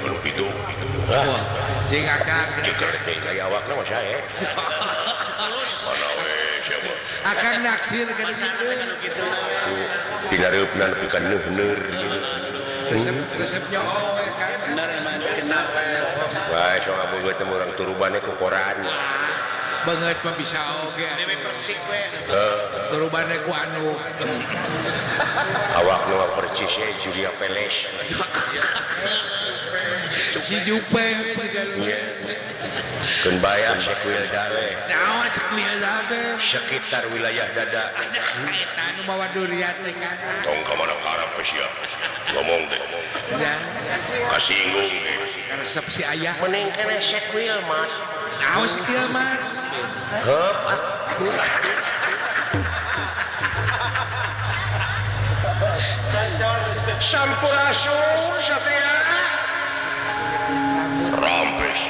nu kitu. Cing akang ceker teh kaya awakna mah sae. Mana we sia mah. Akang naksir kana kitu. Tina reupna nepi ka neuh-leur gitu. Resep nyoo we kan. Bener emang kenal. Wah, sok ngabeungeut teh urang turubane ku koran. Banget mah bisa oge. Dewe Persik we. Turubane ku anu. Awak nu percis ye Julia Peles. Si Jupe nya. Keun bae Sekwilda we. Naon Sekwilda teh? Sekitar wilayah dada. Eta nu bawa durian teh kan. Tong ka mana karep sia. Ngomong teh. Ya. Kasinggung teh. Resep si ayah. Mending keneh Sekwil mas. Naon Sekwil mah? Heup ah. Sampurasun Satria. Rampes.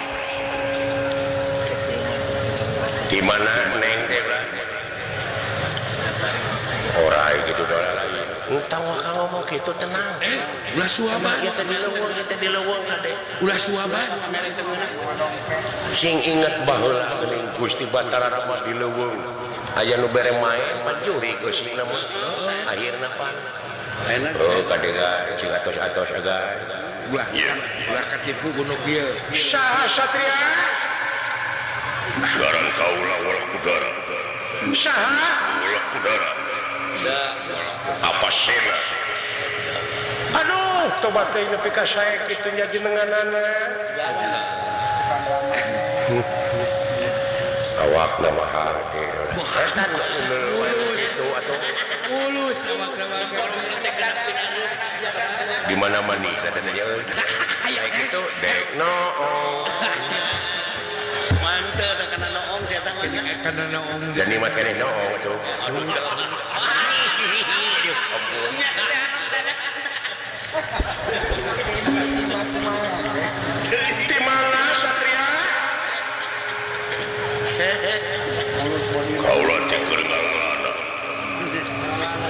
Di mana neng teh lah? Ora gitu dola lain. Entang wakang ngomong gitu tenang. Ulah suama. Kita di leuweung kade. Ulah suama. Sing inget baheula geuning Gusti Batara Rama di leuweung. Aya nu bere maen panjuri geusina mah. Akhirna pan. Oh kadega cing atos-atos agan. Ulah ulah katipu kuno kieu. Saha Satria? Garan kaula ulah kudara. Saha? Ulah kudara. Apa sena? Aduh, tobat teh nepi ka sae kitu nya jenenganana. Awakna mah hade. Eta nu kitu atuh. Ulus awakna mah. Di mana mani katanya kayak gitu dek noong. Mantep teh kana noong sia teh mah. Kana noong. Jadi mat keneh noong atuh. Aduh. Di mana Satria? Kaula teh keur ngalalana.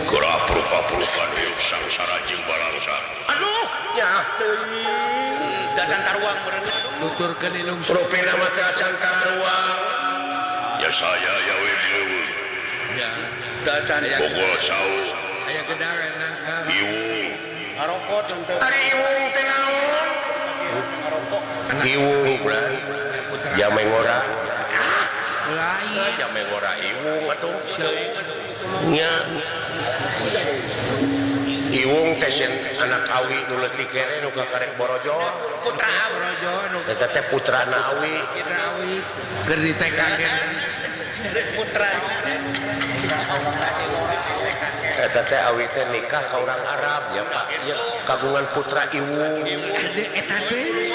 Keur apruk-aprukan hirup sangsara jeung balangsa. Aduh, nyaah teuing. Da can taruang meureun. Nuturkeun ilung. Rupina mah teh acan tararuang. Ya saya ya we leuweung. Ya. Da can pokol sau. Aya gedang nangka. Iwung. Ngarokot teu. Ari iwung teh naon? Ngarokok. Iwung ulah. Jame ngora. Lain. Jame ngora iwung atuh. Nya. Iwung teh anak awi nu leutik kene nu kakarek borojo. Putra borojo nu eta teh putrana awi. Putra awi keur di TK putra. Eta teh awi teh nikah ka urang Arab ya Pak ya kagungan putra Iwung. Eta teh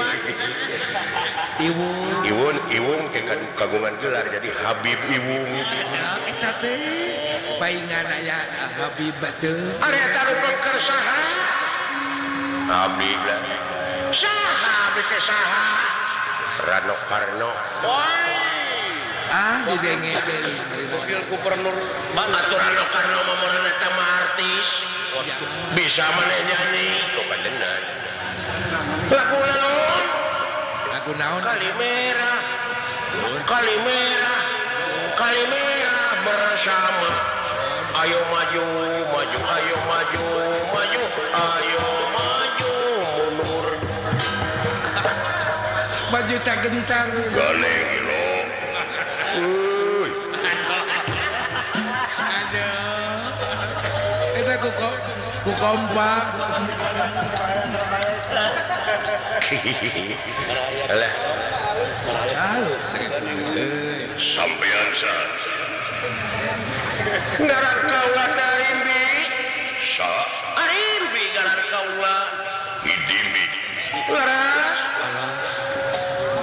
Iwung. Iwung Iwung teh kagungan gelar jadi Habib Iwung. Eta teh paingan aya Habib teh. Ari eta nu pengker saha? Habib lah. Saha abdi teh saha? Rano Karno. Ah didenge deui. Wakil gubernur Bang atuh Rano Karno mah meureun eta mah artis. Bisa maneh nyanyi tuh kadenan. Lagu naon? Lagu naon? Kali merah. Kali merah. Kali merah bersama. Ayo maju, maju, ayo maju, maju, ayo maju mundur. Maju tak gentar. Galeng gelo. Uy. Aduh. Eta ku kompak. Alah. Halus. Sampean sa. Ngaran kaula teh Arimbi. Sa Arimbi ngaran kaula. Hidimi. Laras.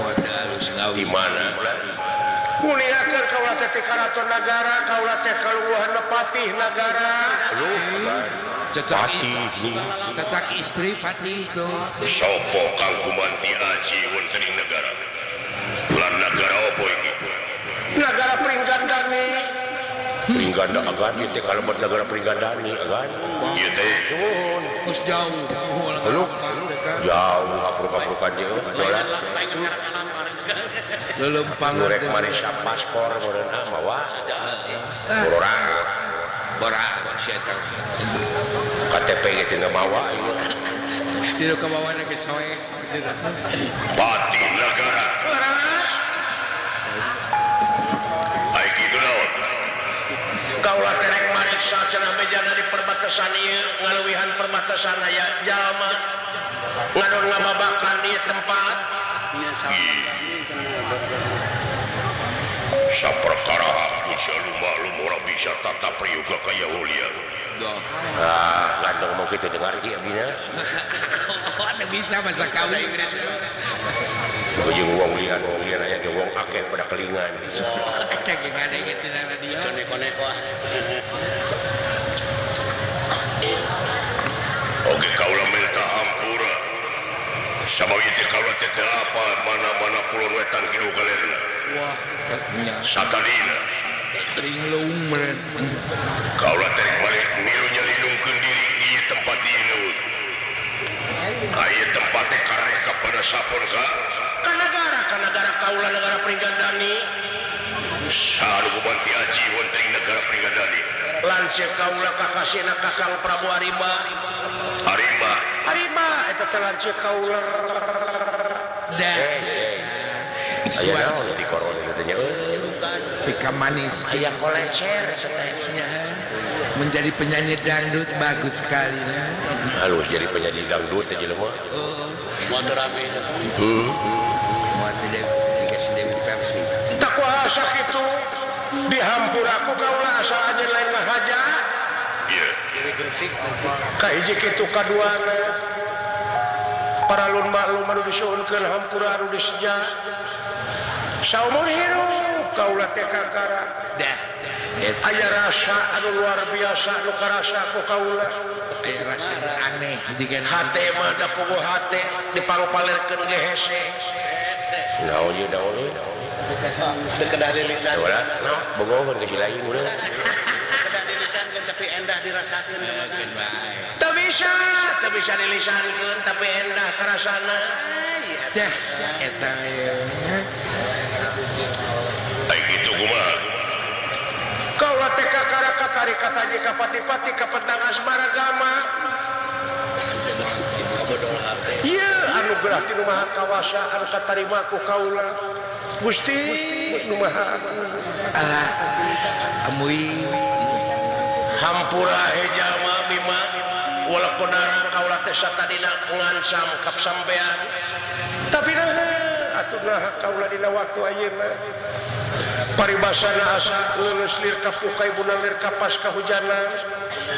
Modal alus Di mana? Muliakeun kaula teh ti karaton nagara, kaula teh kalungguhan patih nagara. Aduh, cecak istri patih tuh. Sopo kang kumanti aji wonten ing negara? Lan nagara apa iki? Nagara Pringgandani. Pringganda agan ieu teh kalebet negara Pringgandani agan. Ieu teh sumuhun. Geus jauh. Heuh. Jauh apruk-aprukan ieu. Lelempang rek marisa paspor meureun ah mawa. Borang. Borang sia eta. KTP ge teu mawa ieu. Tidak kebawa ke soe. Patih negara. Leres. Ai kitu naon? Kaula terek mariksa cenah bejana di perbatasan ieu ngaluwihan perbatasan aya jalma ngadon ngababakan ieu tempat. Saperkara bisa maklum orang bisa tata priyoga kaya ulia. Ah, gandeng mau kita dengar ki abina. Ada bisa bahasa bahasa Inggris. Jeung wong lian aya ge wong akeh pada kelingan. Eta ge ngadenge tina radio. Neko-neko. Oke kaula minta hampura. Sama ieu kaula teh teu apa mana-mana kulon wetan kidul kalerna. Wah, nya. Satadina. Linglung meureun. Kaula terek balik milu nyalindungkeun diri di tempat ieu. Aya tempat teh kareh kepada sapon ka? Ka negara kaula negara Pringgandani. Saha nu gumanti aji wonten ing negara Pringgandani? Lanceuk kaula kakasihna Kakang Prabu Arimba. Arimba. Arimba eta teh lanceuk kaula. Dah. Aya naon di korona teh nya? Pika manis aya kolecer teh. Menjadi penyanyi dangdut bagus sekali. Halus jadi penyanyi dangdut teh jelema. Heeh. Motor rame. Heeh. Motor dikasih Dewi Persik. Tak kuasa kitu dihampura ku kaula asal anjeun lain ngahaja. Ieu. Kahiji kitu kaduana. Paralun maklum anu disuhunkeun hampura anu diseja. Saumur hirup kaula teh kakara. Dah. Aya rasa anu luar biasa nu karasa ku kaula. Aya rasa aneh jiga hate mah da puguh hate dipangpalerkeun ge hese. Naon ieu naon ieu? Teu kedah dilisan. Naon bogoheun ka si lain urang. Teu kedah dilisankeun tapi endah dirasakeun bae. Teu bisa dilisankeun tapi endah karasana. Cah eta ieu. Ai kitu kumaha? Kaula teh kakara katari kataji ka pati-pati ka petang asmara gama. Ieu anugerah ti Nu Maha Kawasa anu katarima ku kaula. Gusti Nu Maha Agung. Alah amui hampura he jalma bima walakodara kaula teh satadina ngancam kapsampean. Tapi naha atuh naha kaula dina waktu ayeuna. Paribasana asa leuleus lir ka pukai bulan lir ka pas kahujanan.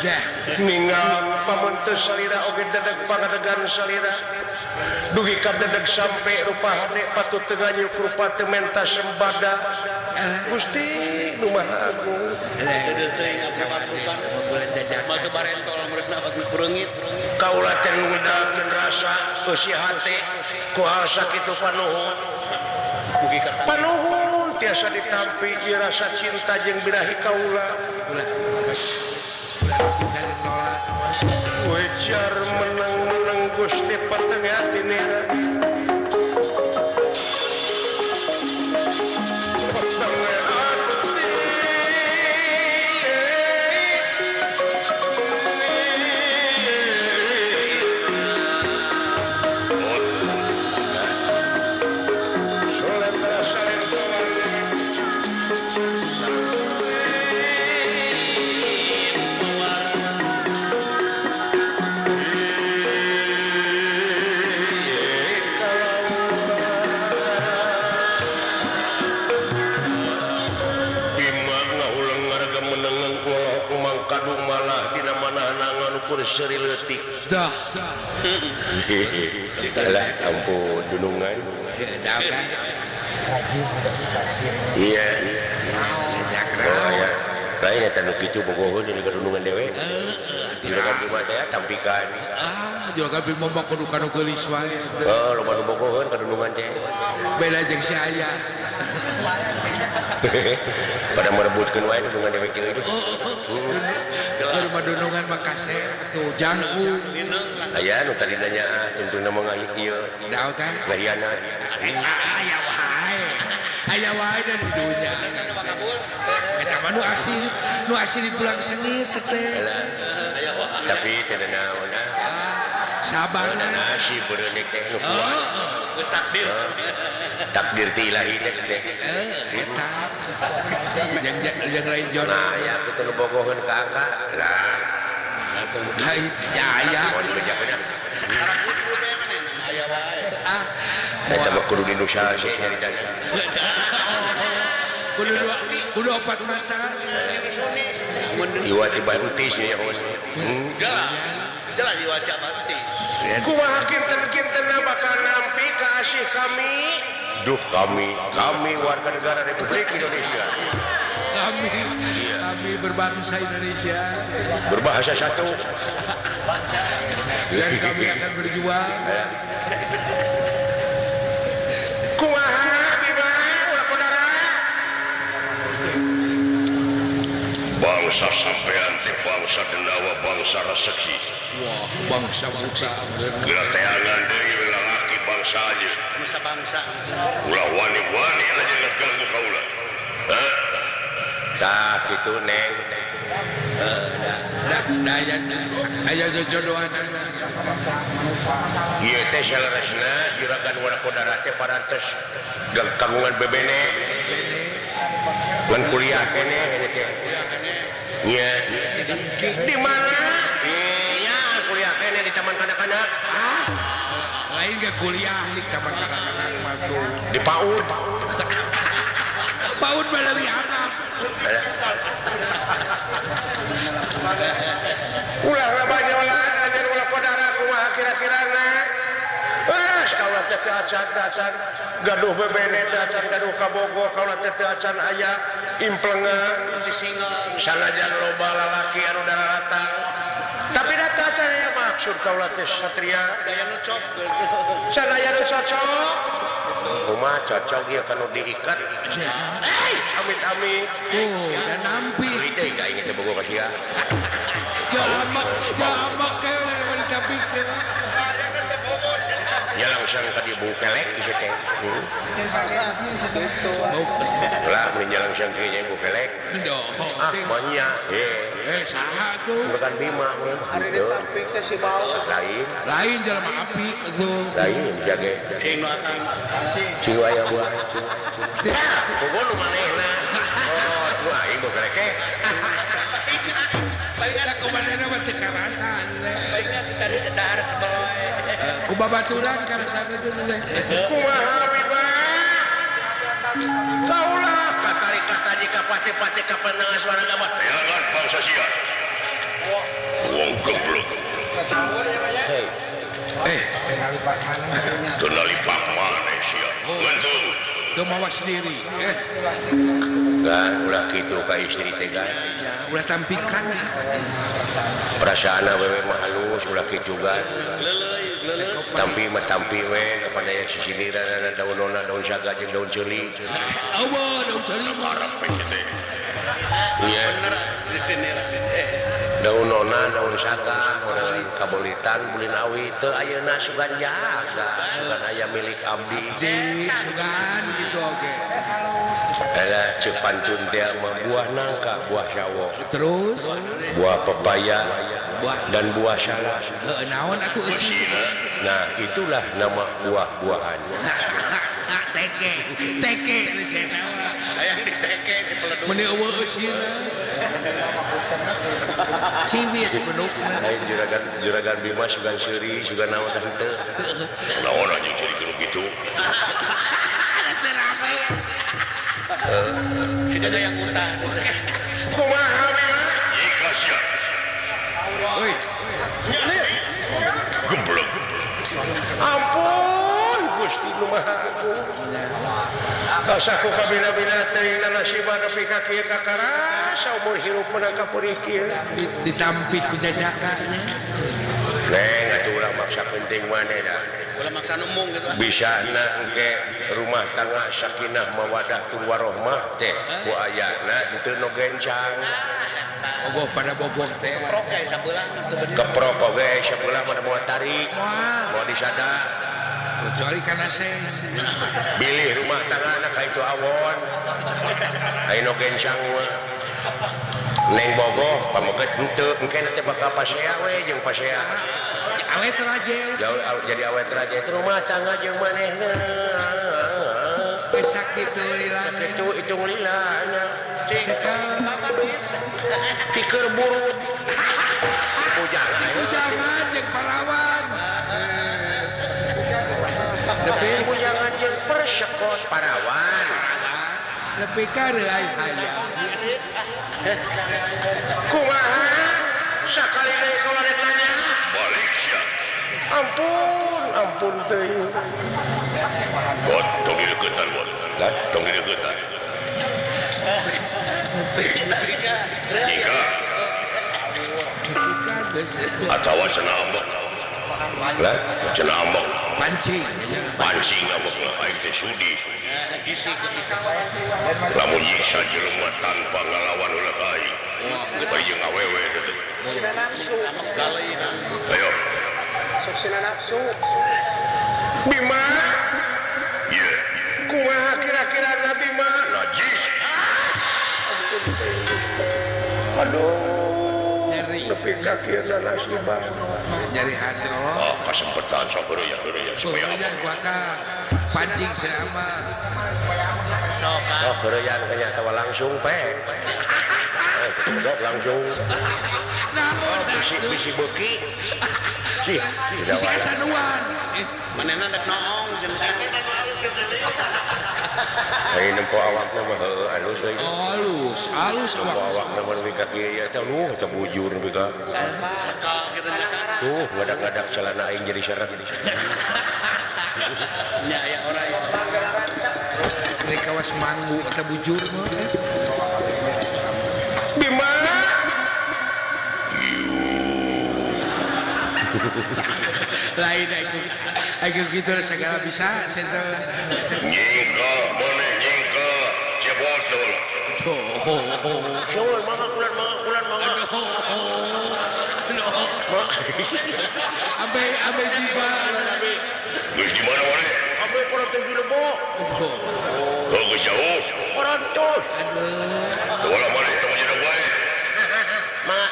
Dah ninggal pamunteus salira oge dedeg pangadegan salira. Dugi ka dedeg sampe rupa hade patut teu nganyuk rupa teu menta sembada. Gusti Nu Maha Agung. Kaula teh ngudalkeun rasa eusi hate ku hal sakitu panuhun. Panuhun tiasa ditampi ieu rasa cinta jeung birahi kaula. Wejar menang-menang Gusti patengah tinira. Seri leutik dah. Lah ampun dunungan. Dah kan. Iya. Lain eta nu kitu bogoheun di dunungan dewe. Juragan bima teh tampikan. Ah, juragan bima mah kudu kanu geulis wae. Oh, loba nu bogoheun ka dunungan teh. Beda jeung si aya. Pada merebutkeun wae dunungan dewek jeung itu. Keur madunungan mah kasep tuh jangkung. Aya nu tadi nanya ah tungtungna mah ieu. Daun kan? Ngahianat. Aya wae. Aya wae da di dunya. Eta mah nu asli pulang sengit teh. Tapi teu naon ah. Sabar nasib beureun teh nu kuat. Geus takdir. Takdir ti ilahi teh teh. Eta. Yang lain jodoh. Nah, ya kitu nu bogoheun ka angka. Lah. Lain ya aya. Ah. Eta mah kudu dinusal sih nyaritana. Kudu opat mata. Iwa tiba entis nya. Jelas iwa siapa entis. Kumaha kinten-kintenna bakal nampi ka asih kami. Duh kami warga negara Republik Indonesia. Kami berbangsa Indonesia. Berbahasa satu. Dan kami akan berjuang. Kumaha Bima ulah kodara. Bangsa sampean teh bangsa Denawa, bangsa reseki. Wah, bangsa bangsa. Geura teangan deui lalaki bangsa aja. Bangsa bangsa. Ulah wani-wani aja ngaganggu kaula. Hah? Tah kitu Neng. Dah aya jojodohan. Ieu teh saleresna juragan Warakodara teh parantos kagungan bebene. Ngan kuliah keneh ini teh. Nya. Di mana? Iya, kuliah keneh di taman kanak-kanak. Ah. Lain ge kuliah di taman kanak-kanak mah tuh. Di PAUD. PAUD mah leuwih anak. Ulah ngabanyolan anjeun ulah kodara kumaha kira-kirana. Leres kaula teh teu acan gaduh bebene teu acan gaduh kabogoh kaula teh teu acan aya implengan sisinga sanajan loba lalaki anu dararatang tapi da teu acan aya maksud kaula teh satria daya nu cok sanaya nu cocok kumaha cocok ieu kanu diikat amit-amit tuh dan nampi teh ka aing teh bogoh ka sia jamak jamak kewe ditampik teh nya langsung ka dieu bau kelek geus teh. Lah mun nya langsung kieu nya bau kelek. Ah mah nya. Saha tuh? Bukan Bima mun. Ari ditampik teh si bau. Lain. Lain jelema api tuh. Lain jage. Cing nu akang. Cing aya buah. Bogo nu manehna. Oh, nu aing bau kelek teh. Baiknya kumanehna mah teu karasa. Baiknya kita di sedahar sebel wae. Ku babaturan karasana teh. Kumaha Bima? Kaulah katarik kataji ka pati-pati ka pandangan suara gamat. Teangan bangsa sia. Wong goblok. Hei. Teu nalipak maneh sia. Ngentung. Teu mawa sendiri. Gan ulah kitu ka istri teh gan. Ya, ulah tampikan. Perasaan awewe mah halus ulah kitu gan. Tampi mah tampi we kepada yang sisiliran daun nona daun saga jeung daun ceuli. Eueuh daun ceuli mah karep teh. Iya. Daun nona daun saga urang kabeulitan bulin awi teu ayeuna sugan jaga sugan aya milik abdi. Abdi sugan gitu oge. Ala ceuk pancun teh mah buah nangka, buah sawo. Terus buah pepaya buah dan buah salak. Heuh naon atuh eusina? Nah, itulah nama buah-buahan. Teke, teke hayang diteke si peleduk. Meuni eueuh eusina. Ciwit penukna. Lain juragan Bima sugan seuri, sugan naon tah henteu. Naon anjing seuri kudu kitu. Teu rame. Sudah ada yang utah. Kumaha Bima? Jika sia. Oi. Goblok. Ampun Gusti nu Maha Agung. Asa ku kabina-bina teuing nasiban nepi ka kieu kakarasa umur hirup meunang ka peurih kieu. Ditampik ku jajaka nya. Neng atuh urang mah maksakeun teuing maneh dah. Ulah maksa nembung gitu. Bisa na engke rumah tangga sakinah mawadah tur warohmah teh ku ayana henteu nu gencang. Bogoh pada bogoh teh. Keprok ge sabelah teu bener. Keprok oge sabelah mah moal tarik. Moal disada. Kecuali kana bilih rumah tangga na ka itu awon. Aya nu gencang mah. Neng bogoh pameget henteu engke teh bakal pasea we jeung pasea. Awet raja. Jauh jadi awet raja itu rumah tangga jeung manehna. Geus sakitu lilana. Sakitu itu lilana. Cing. Tiker buruk. Bujangan. Bujangan jeung parawan. Nepi bujangan jeung persekot parawan. Nepi ka reuay hayang. Kumaha? Sakali deui kaula rek nanya. Balik sia. Ampun, ampun teuing. Bot, tong dideukeutan bot. Lah, tong dideukeutan. Nikah. Atawa cenah ambek. Lah, cenah ambek. Pancing. Pancing ambek lah aing teh sudi. Lamun nyiksa jelema tanpa ngalawan ulah ka aing. Bari jeung awewe teh. Sina nafsu. Ayo. Sok sina nafsu. Bima. Ieu. Kumaha kira-kira Bima? Najis. Aduh. Nyeri. Nepi ka kieu nasibah. Nyeri hati Allah. Oh, kasempetan sok heureuy heureuy supaya apa? Gua ka pancing selama. Sok sok heureuyan kanya langsung pe. Dok langsung. Naon bisi bisi beuki. Sih, bisi kacaduan. Manehna rek noong jeung ai nempo awakna mah heueuh alus euy. Oh, alus, alus awak. Awakna mah nepi ka kieu ieu teh luh teh bujur nepi ka. Sekal kitu nya. Tuh, ngadak-ngadak celana aing jadi syarat. Nya aya ora ya. Dari kawas manggu eta bujur mah. Bima. Lain aku gitu segala bisa saya nyingka mana nyingka cepot dulu. Oh, mangga kulan mangga kulan mangga. Abe abe jiba. Geus di mana mana? Abe parantos di Lebok. Oh, geus jauh. Parantos. Aduh. Wala mana tong jeung wae. Mangga.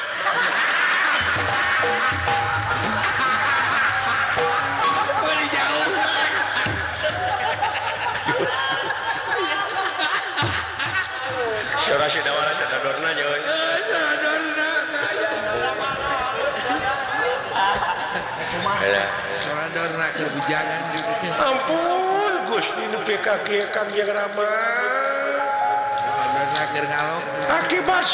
Sora si dawara sadadorna nyeun. Sadadorna. Alah, sadadorna kebujangan juga. Ampun, Gusti nepi ka kieu Kang Jeung Rama. Sadadorna keur ngalok. Akibat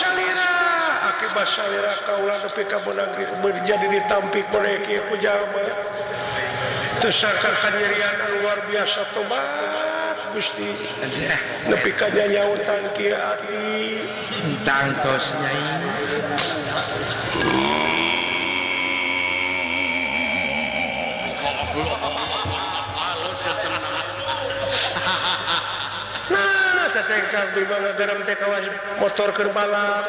salira kaula nepi ka meunang jadi ditampik boleh kieu ku jalma. Teu sangka kanyerian luar biasa tobat Gusti. Nepi ka nyanyautan kieu ati. Entang tos nyai. Nah, tetengkang Bima ngagerem teh kawas motor keur balap.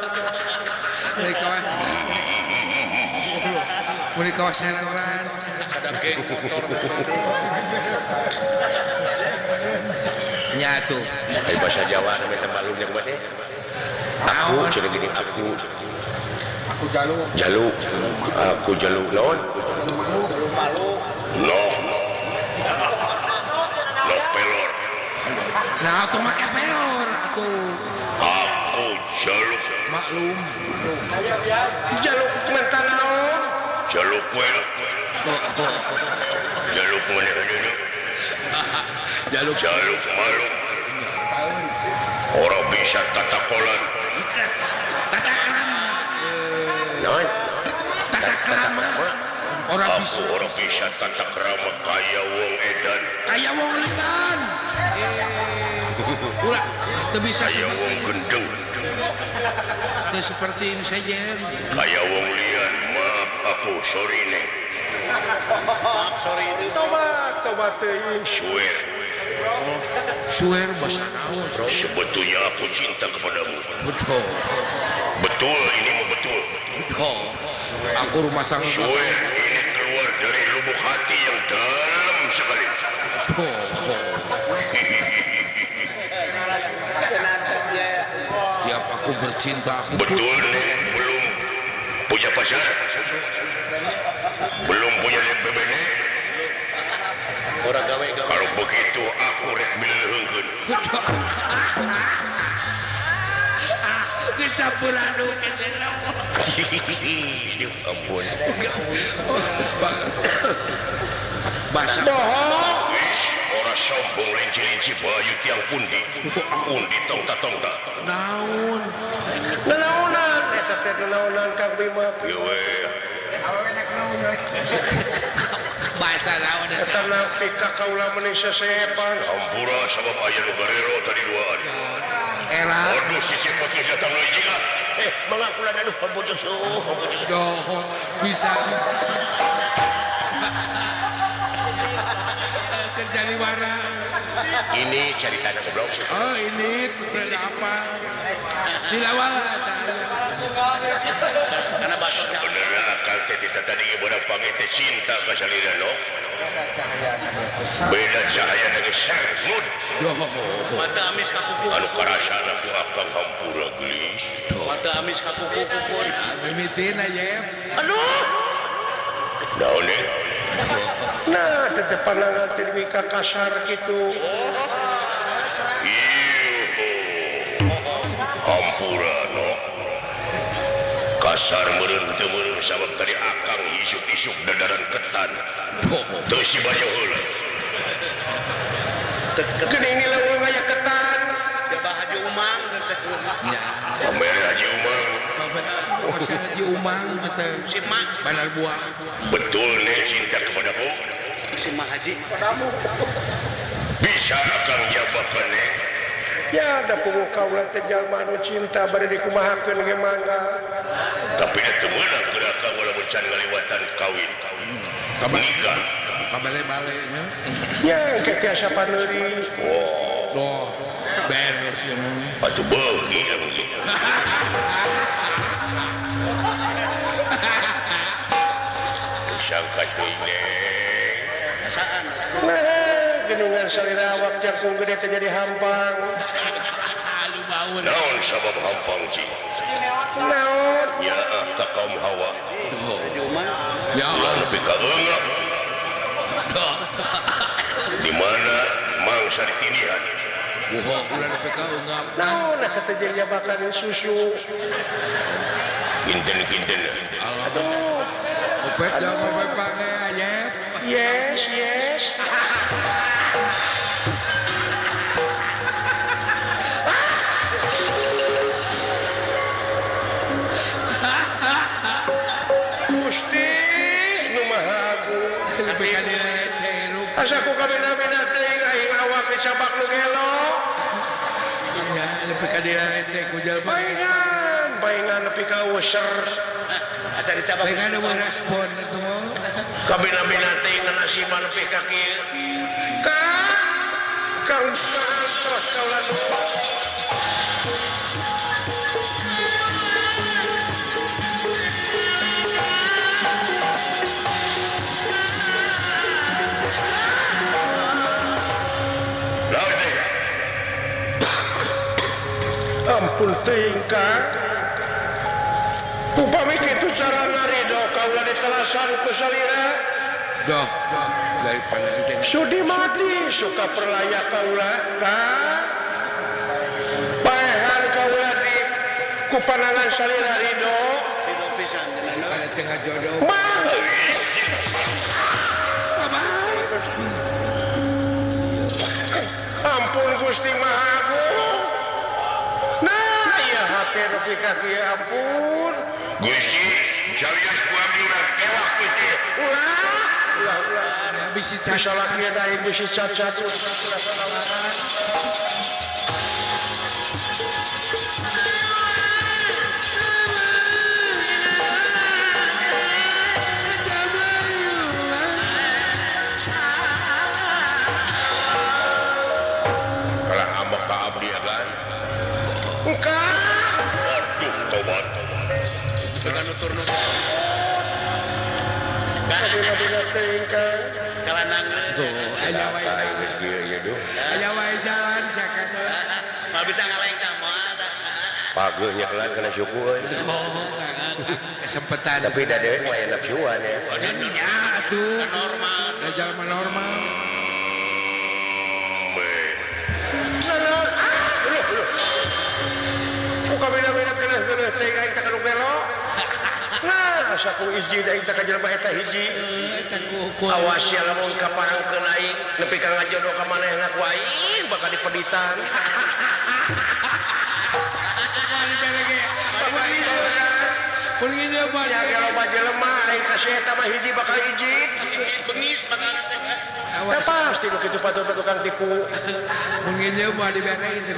Meuli kawas heran. Ada geng motor. Nyatu. Ai bahasa Jawa namanya tembalung jeung mah teh. Aku cenah gini aku. Aku jaluk. Jaluk. Aku jaluk naon? Malu. Lok. Lok pelor. Nah, atuh make pelor atuh. Aku jaluk. Maklum. Jaluk menta naon? Jaluk we. Jaluk mana deui? Jaluk jaluk malu. Orang bisa tata kolan. Tata krama. Naon? Tata krama. Orang bisa. Aku orang bisa tata krama kaya wong edan. Kaya wong edan. Ulah, teu bisa kaya wong gendeng. Teu seperti sajen. Kaya wong lian, maaf aku sorry neng. Maaf sorry itu. Tobat, tobat teuing. Swear. Swear bahasa naon? Sebetulnya aku cinta kepadamu. Betul. Betul, ini mah betul. Betul. Aku rumah tangga. Swear ini keluar dari lubuk hati yang dalam sekali. Betul. Tiap aku bercinta aku betul nih belum punya pacar, belum punya DPBD. Kalau begitu aku rek mileuheungkeun. Kecampur aduk. Ampun. Bahasa bohong. Ora sombong linci-linci bayu tiang pundi. Pundi tongta-tongta. Naon? Nanaonan eta teh nanaonan Kang Bima. Ieu we. Bahasa naon eta? Eta nampi ka kaula meuni sesepan. Hampura sabab aya nu garero tadi duaan. Era. Aduh si cepot geus datang deui jiga. Mangga kula aduh bojoh bojoh. Doh, bisa. Terjadi warna. Ini cerita goblok. Oh, ini apa? Silawal. Karena batuknya. Sebenarnya akal teh tadi ibarat panggil teh cinta ka salira no. Beda cahaya dengan sermut. Mata amis ka kuku. Anu karasana ku akang hampura geulis. Mata amis ka kuku pupun. Mimitina ye. Aduh. Naon deui? Nah, tetep pandangan teh ka kasar kitu. Hampura no. Kasar meureun teu meureun sabab tadi akang isuk-isuk dadaran ketan. Teu si bajo heula. Geuning leuweung aya ketan. Jabah Haji Umang teh. Nya. Pamere Haji Umang. Pamere Haji Umang teh. Si Mak Bandar Buah. Betul nih cinta kepadaku. Si Mak Haji. Bisa akang jabakan nih. Ya da puguh kaula teh jalma anu cinta bade dikumahakeun ge mangga. Tapi da teu meunang keur akang walaupun can ngaliwatan kawin. Nikah. Kabale-bale nya. Ya engke tiasa paneuri. Oh. Beres ya. Atuh beuki lamun kitu. Sangka teuing neng. Asaan. Nah, geningan salira awak jangkung gede teh jadi hampang. Naon sabab hampang sih? Naon? Nyaah ka kaum Hawa. Ya ulah nepi ka eungap. Di mana mangsa ditindihan. Ulah nepi ka eungap. Naon eta teh jeung nyabakan susu. Kinten-kinten. Aduh. Opet jangan opet pange ayep. Yes, yes. Gusti nu Maha Agung. Lebih ka dina receh. Asa ku kabina-bina teuing aing awak disabak nu gelo. Nya lebih ka dina receh ku jalma. Baingan, baingan nepi ka user. Asa dicabak. Baingan eueuh respon atuh mah. Kabina-bina teuing nasiban nepi ka kieu. Kang, Kang terus kaula nu. Ampun teuing Kang. Upami kitu carana ridho kaula ditelasan ku salira. Doh, daripada teh sudi mati suka perlaya kaula Kang. Paehan kaula di ku panangan salira ridho. Ridho pisan daripada teh jodoh. Mah. Ampun Gusti Maha Agung. Nah, ya hati nepi ka kieu ampun. Gusti, salias ku abdi urang tewak Gusti. Ulah, ulah, ulah. Bisi cacat kieu aing bisi cacat. Engkang. Aduh tobat. Bukan nutur-nutur. Bina-bina teuing Kang. Kalanang. Aya wae. Aya wae jalan sia Kang. Moal bisa ngalengkah moal tah. Pageuh nyekelan kana suku euy. Oh, kesempatan. Tapi da dewek mah aya nafsuan ya. Nya atuh. Normal. Da jalma normal. Buka beda-beda keleh-keleh teh aing teh kanu gelo. Nah, asa ku hiji da aing teh ka jelema eta hiji. Awas ya lamun kaparangkeun aing nepi ka ngajodoh ka manehna ku aing bakal dipeditan. Pun nginjeum mah Ya loba jelema aing ka si eta mah hiji bakal hiji. Bengis bakal teh. Da pasti nu kitu patut tukang tipu. Mun nginjeum mah dibere teh.